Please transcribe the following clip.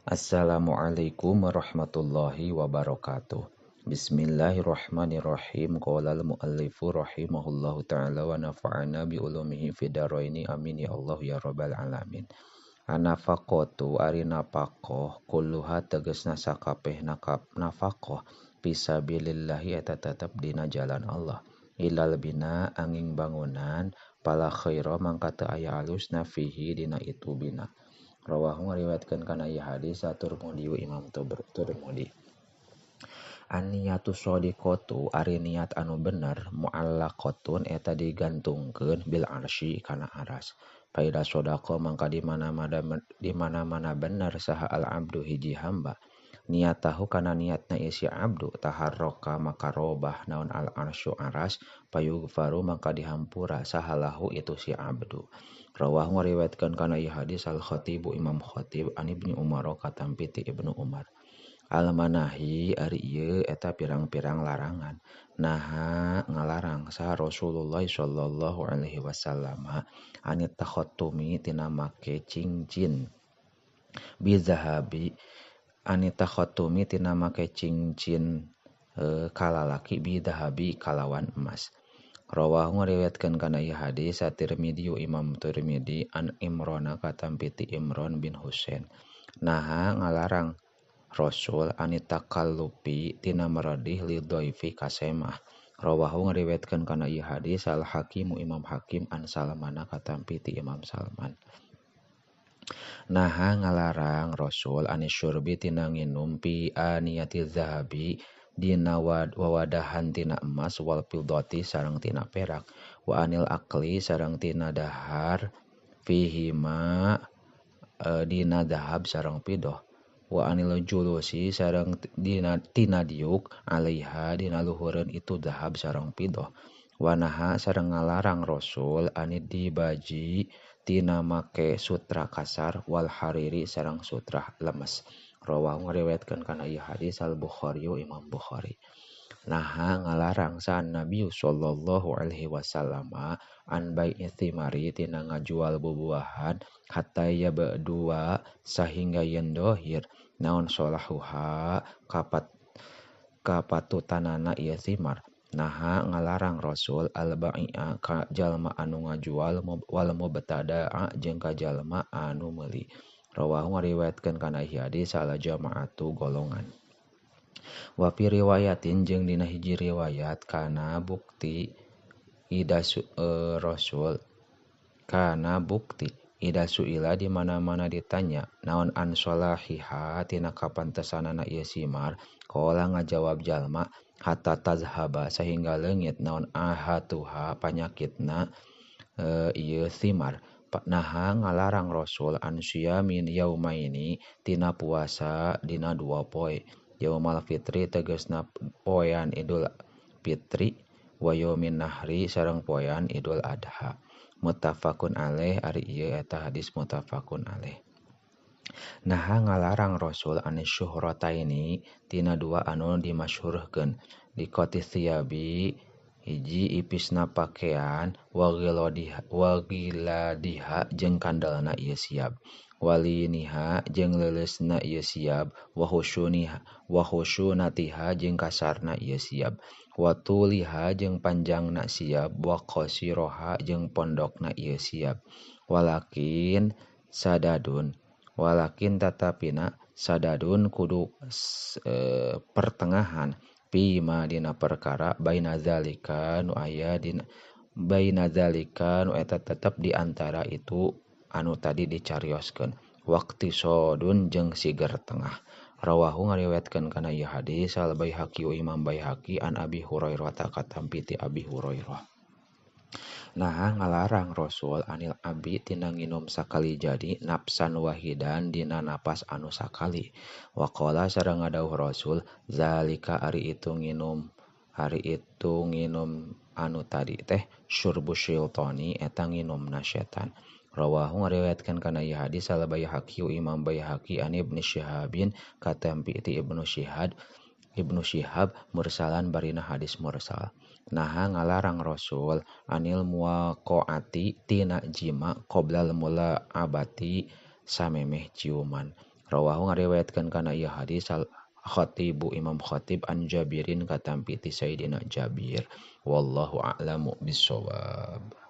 Assalamualaikum warahmatullahi wabarakatuh. Bismillahirrahmanirrahim. Qala al-muallifu rahimahullahu ta'ala wa nafa'ana bi ulumihi fid dharaini. Amin ya Allah ya rabbal alamin. Anafaqatu ari nafaqah kulluha tegasna sakabeh nafaqah fisabilillahi eta tetep dina jalan Allah. Ilal bina angin bangunan pala khaira mangka teu aya alusna fihi dina itu bina. Rawahu ngariwayatkeun kana ieu hadis At-Tirmidzi Imam Tirmidzi. An-niyatu shadiqatu ari niat anu bener mu'allaqatun eta digantungkeun bil arsy kana aras. Faida sadaqa mangka di mana-mana bener saha al-abdu hiji hamba. Niatahu kana niatna ieu si abdu taharraka maka robah naon al-arsyu aras payughfaru maka dihampura sahalahu itu si abdu. Rawahu ngariwayatkeun kana ieu hadis al-Khatibu Imam Khatib an Ibnu Umar katampi ti Ibnu Umar. Al-manahi ari ieu eta pirang-pirang larangan. Naha ngalarang saha Rasulullah sallallahu alaihi wasallam anit takhattumi tina make cincin bizahabi anit takhattumi tina make cincin kalalaki bidahabi kalawan emas. Rawahu ngariwayatkeun kana ieu hadis At-Tirmidzi Imam Tirmidzi an Imran katampi ti Imran bin Husain. Naha ngalarang Rasul anit takallufi tina meredih lidhaifi kasemah. Rawahu ngariwayatkeun kana ieu hadis Al-Hakim Imam Hakim an Salmana katampi ti Imam Salman. Naha ngalarang Rasul anis syurbi tina nginum fi aniyati zahabi dina wawadahan tina emas wal fiddati sareng tina perak wa anil akli sareng tina dahar fihima dina dahab sareng pidoh wa anil julusi sareng dina tina diuk alaiha dina luhureun itu dahab sareng pidoh wa naha sareng ngalarang Rasul anid dibaji tina make sutra kasar wal hariri sareng sutra lemes. Rawahu ngariwayatkeun kana ieu hadis Al-Bukhari Imam Bukhari. Naha ngalarang sa Nabi sallallahu alaihi wasallam an bai'i thimari tina ngajual bubuahan hatta yabdua sahingga yen dohir naon solahuha kapatutanana ieu thimar. Naha ngalarang Rasul al-bai'a ka jalma anu ngajual wal mubtada'a jeung ka jalma anu meuli. Rawahu ngariwayatkeun kana ieu hadis al jama'atu golongan. Wa fi riwayatin jeung dina hiji riwayat kana bukti ida Rasul kana bukti ida suila di mana-mana ditanya naon an solahiha tina kapantesanana ieu simar qala ngajawab jalma hatta tazhaba sehingga leungit naon ahatuha panyakitna ieu simar. Naha ngalarang Rasul an siyamin yaumaini tina puasa dina dua poe yaumal fitri tegasna poean Idul Fitri wa yaumin nahri sareng poean Idul Adha. Muttafaqun alaih ari ieu eta hadis muttafaqun alaih. Naha ngalarang Rasul an syuhrataini tina dua anu dimasyhurkeun dikoti thiyabi hiji ipisna pakean wa giladiha jeung kandalna ieu siab waliniha jeung leuleusna ieu siab wa khusyunatiha jeung kasarna ieu siab wa tuliha jeung panjangna siab wa qasiroha jeung pondokna ieu siab walakin sadadun walakin tatapina sadadun kudu pertengahan bima dina perkara baina zalika nu aya dina baina zalika nu eta tetep di antara itu anu tadi dicarioskeun waqti sodun jeung siger tengah. Rawahu ngariwayatkeun kana ieu hadis Al Baihaqi Imam Baihaqi an Abi Hurairah katampi ti Abi Hurairah. Naha ngalarang Rasul anil abi tina nginum sakali jadi nafsan wahidan dina napas anu sakali. Waqala sareng ngadawuh Rasul zalika ari itu nginum anu tadi teh syurbu syaitani eta nginumna setan. Rawahu ngariwayatkeun kana ieu hadis Al Baihaqi Imam Baihaqi an Ibnu Syihabin katampi ti Ibnu Syihab mursalan barina hadis mursal. Naha ngalarang Rasul anil muwaqaati tina jima qoblal mula abati samemeh ciuman. Rawahu ngariwayatkeun kana ieu hadis al Khatibu Imam Khatib an Jabirin katampi ti Sayyidina Jabir. Wallahu a'lamu bissawab.